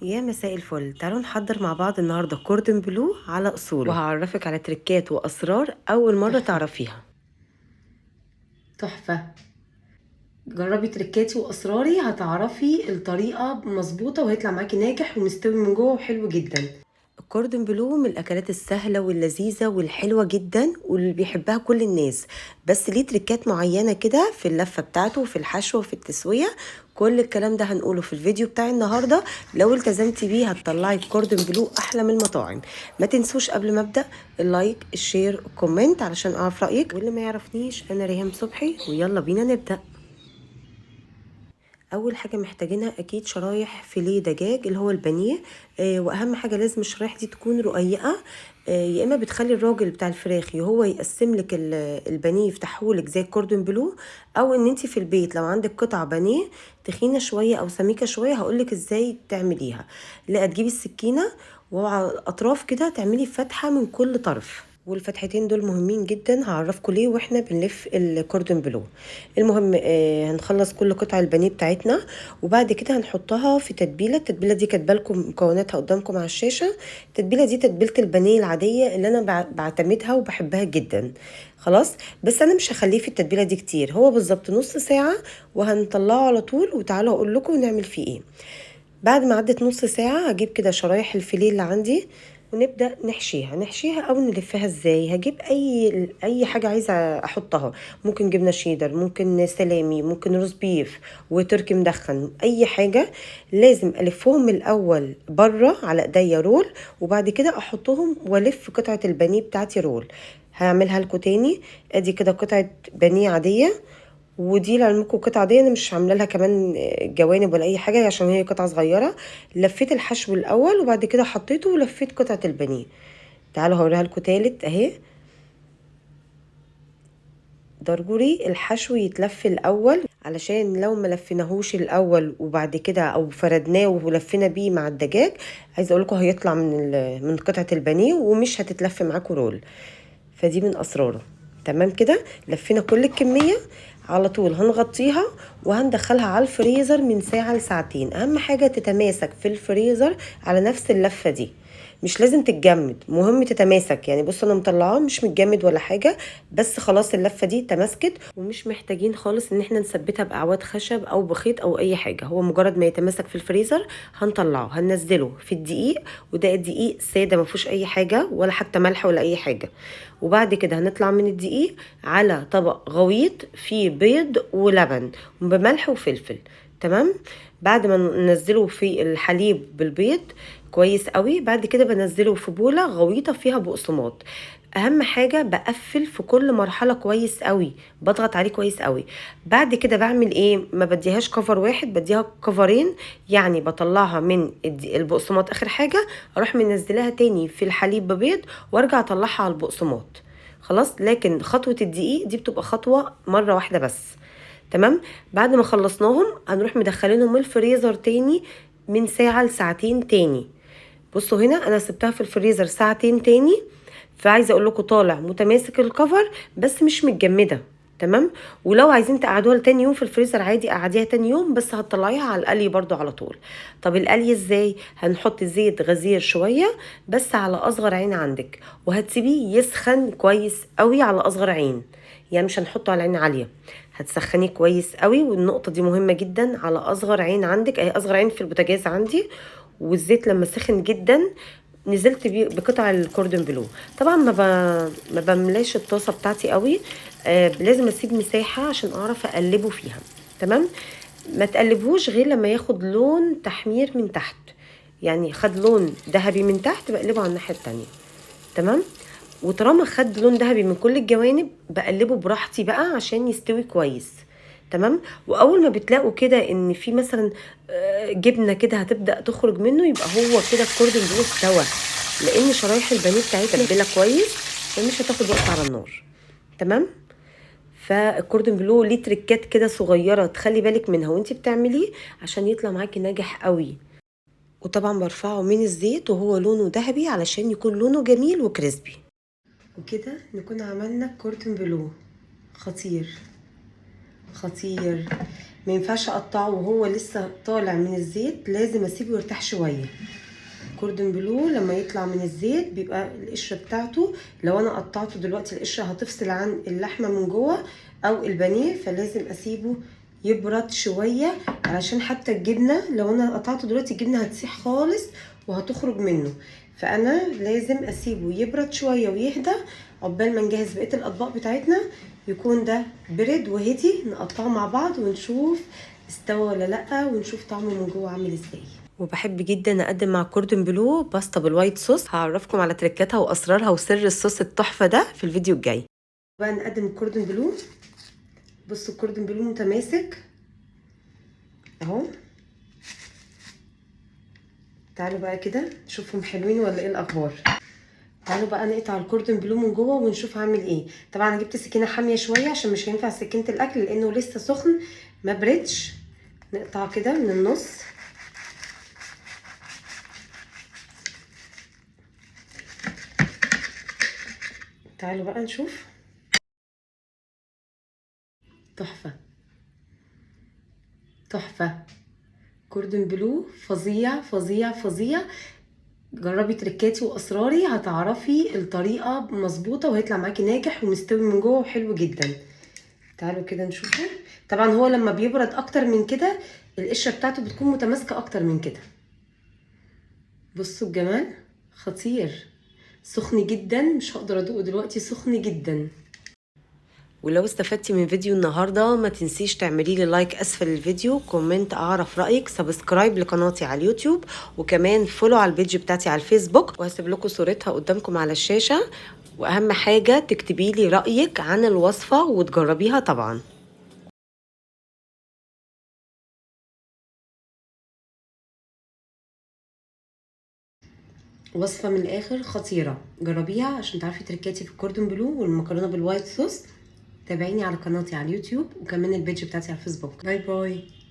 يا مساء الفل، تعالوا نحضر مع بعض النهارده كوردن بلو على اصوله، وهعرفك على تريكات واسرار اول مرة تحفة. تعرفيها. تحفة. جربي تريكاتي واسراري، هتعرفي الطريقة مظبوطة وهيطلع معاكي ناجح ومستوي من جوه وحلو جدا. الكوردن بلو من الاكلات السهلة واللذيذه والحلوه جدا واللي بيحبها كل الناس، بس ليه تريكات معينة كده في اللفة بتاعته وفي الحشو وفي التسوية. كل الكلام ده هنقوله في الفيديو بتاع النهارده، لو التزمتي بيه هتطلعي الكوردن بلو احلى من المطاعم. ما تنسوش قبل ما ابدا ال like ال share ال comment علشان اعرف رايك، واللي ما يعرفنيش انا ريهام صبحي، ويلا بينا نبدا. اول حاجة محتاجينها اكيد شرايح فيليه دجاج اللي هو البانيه، واهم حاجة لازم الشرايح دي تكون رقيقه، يا اما بتخلي الراجل بتاع الفراخ هو يقسم لك البانيه يفتحهولك زي الكوردن بلو، او ان انت في البيت لو عندك قطع بانيه تخينة شوية او سميكة شوية هقولك ازاي تعمليها. لا تجيبي السكينة وعلى الاطراف كده تعملي فتحه من كل طرف، والفتحتين دول مهمين جدا هعرفكم ليه واحنا بنلف الكوردن بلو. المهم هنخلص كل قطع البانيه بتاعتنا، وبعد كده هنحطها في تتبيله. التتبيله دي كاتبه لكم مكوناتها قدامكم على الشاشة. التتبيله دي تتبيله البانيه العادية اللي انا بعتمدها وبحبها جدا. خلاص، بس انا مش هخليه في التتبيله دي كتير، هو بالظبط نص ساعة وهنطلعه على طول، وتعالوا اقول لكم نعمل فيه ايه. بعد ما عدت نص ساعة هجيب كده شرايح الفيليه اللي عندي ونبدأ نحشيها. نحشيها أو نلفها إزاي؟ هجيب أي حاجة عايزة أحطها، ممكن جبنة شيدر، ممكن سلامي، ممكن roast beef وتركي مدخن، أي حاجة. لازم ألفهم الأول بره على إيديا roll، وبعد كده أحطهم وألف قطعة البانيه بتاعتي roll. هعملها لكم تاني. أدي كده قطعة بانيه عادية، ودي لعلمكم القطعة دي انا مش عامله لها كمان جوانب ولا اي حاجة عشان هي قطعه صغيرة. لفيت الحشو الاول وبعد كده حطيته ولفيت قطعه البانيه. تعالوا هوريها لكم تالت اهي. ضروري الحشو يتلف الاول، علشان لو ما لفيناهوش الاول وبعد كده او فردناه ولفينا بيه مع الدجاج، عايزه اقول لكم هيطلع من قطعه البانيه ومش هتتلف معاكم رول. فدي من اسراره. تمام كده لفينا كل الكمية على طول، هنغطيها وهندخلها على الفريزر من ساعة لساعتين. اهم حاجة تتماسك في الفريزر على نفس اللفة دي، مش لازم تتجمد، مهم تتماسك. بصوا انا مطلعاه مش متجمد ولا حاجة، بس خلاص اللفة دي تماسكت، ومش محتاجين خالص ان احنا نثبتها باعواد خشب او بخيط او اي حاجة. هو مجرد ما يتماسك في الفريزر هنطلعه، هننزله في الدقيق، وده الدقيق ساده ما فيهوش اي حاجة ولا حتى ملح ولا اي حاجة. وبعد كده هنطلع من الدقيق على طبق غويط فيه بيض ولبن بملح وفلفل. تمام، بعد ما ننزله في الحليب بالبيض كويس قوي، بعد كده بنزله في بولة غويطة فيها بقسماط. اهم حاجة بقفل في كل مرحلة كويس قوي، بضغط عليه كويس قوي. بعد كده بعمل ايه؟ ما بديهاش كفر واحد، بديها كفرين، يعني بطلعها من البقسماط اخر حاجة، اروح منزلها تاني في الحليب ببيض وارجع اطلعها على البقسماط. خلاص، لكن خطوة الدقيق دي بتبقى خطوة مرة واحدة بس. تمام، بعد ما خلصناهم هنروح مدخلينهم الفريزر تاني من ساعة لساعتين تاني. بصوا هنا انا سبتها في الفريزر ساعتين تاني، فعايزه اقول لكم طالع متماسك الكفر بس مش متجمده. تمام، ولو عايزين تقعدوها لتاني يوم في الفريزر عادي قعديها تاني يوم، بس هتطلعيها على القلي برضو على طول. طب القلي ازاي؟ هنحط زيت غزير شوية بس على اصغر عين عندك، وهتسيبيه يسخن كويس قوي على اصغر عين، يعني مش هنحطه على عين عالية، هتسخنيه كويس قوي. والنقطة دي مهمة جدا، على اصغر عين عندك، اهي اصغر عين في البوتاجاز عندي. والزيت لما سخن جدا نزلت بيه بقطع الكوردن بلو. طبعا ما بملاش الطاسه بتاعتي قوي، لازم اسيب مساحة عشان اعرف اقلبه فيها. تمام، ما تقلبهوش غير لما ياخد لون تحمير من تحت، يعني خد لون ذهبي من تحت بقلبه على الناحية التانية. تمام، وطالما خد لون ذهبي من كل الجوانب بقلبه براحتي بقى عشان يستوي كويس. تمام، واول ما بتلاقوا كده ان في مثلا، جبنه كده هتبدا تخرج منه، يبقى هو كده الكوردن بلو استوى، لان شرايح البانيه بتاعتنا متبله كويس فمش هتاخد وقت على النار. تمام، فالكوردن بلو ليه تريكات كده صغيرة تخلي بالك منها وانتي بتعمليه عشان يطلع معاكي ناجح قوي. وطبعا برفعه من الزيت وهو لونه ذهبي علشان يكون لونه جميل و crispy. وكده نكون عملنا الكوردن بلو. خطير خطير. ما ينفعش اقطعه وهو لسه طالع من الزيت، لازم اسيبه يرتاح شوية. كوردون بلو لما يطلع من الزيت بيبقى القشرة بتاعته، لو انا قطعته دلوقتي القشرة هتفصل عن اللحمة من جوه او البانيه، فلازم اسيبه يبرد شوية علشان حتى الجبنة لو انا قطعته دلوقتي الجبنة هتسيح خالص وهتخرج منه. فانا لازم اسيبه يبرد شوية ويهدى عقبال ما نجهز بقية الاطباق بتاعتنا، يكون ده برد وهدي، نقطعه مع بعض ونشوف استوى ولا لا، ونشوف طعمه من جوه عامل ازاي. وبحب جدا اقدم مع كوردون بلو باستا بال white sauce، هعرفكم على تركاتها واسرارها وسر الصوص التحفة ده في الفيديو الجاي. بقى نقدم الكوردون بلو. بصوا الكوردون بلو متماسك اهو. تعالوا بقى كده نشوفهم حلوين ولا ايه الاخبار. تعالوا بقى نقطع الكوردون بلو من جوه ونشوف عامل ايه. طبعا انا جبت سكينة حامية شوية عشان مش هينفع سكينة الاكل لانه لسه سخن ما بردش. نقطع كده من النص. تعالوا بقى نشوف. تحفة تحفة، كوردون بلو فظيع فظيع فظيع. جربي تركاتي واسراري هتعرفي الطريقة مظبوطة وهيطلع معاكي ناجح ومستوي من جوه وحلو جدا. تعالوا كده نشوفه. طبعا هو لما بيبرد اكتر من كده القشرة بتاعته بتكون متماسكة اكتر من كده. بصوا الجمال، خطير، سخن جدا، مش هقدر ادوقه دلوقتي، سخن جدا. ولو استفدتي من فيديو النهارده ما تنسيش تعملي لي like اسفل الفيديو، comment اعرف رايك، subscribe لقناتي على اليوتيوب، وكمان follow على ال page بتاعتي على الفيسبوك، وهسيب لكم صورتها قدامكم على الشاشة. واهم حاجة تكتبي لي رايك عن الوصفة وتجربيها طبعا. وصفه من الاخر خطيرة، جربيها عشان تعرفي تركاتي في الكوردون بلو والمكرونه بال white sauce. تابعيني على قناتي على اليوتيوب وكمان ال page بتاعتي على الفيسبوك. bye bye.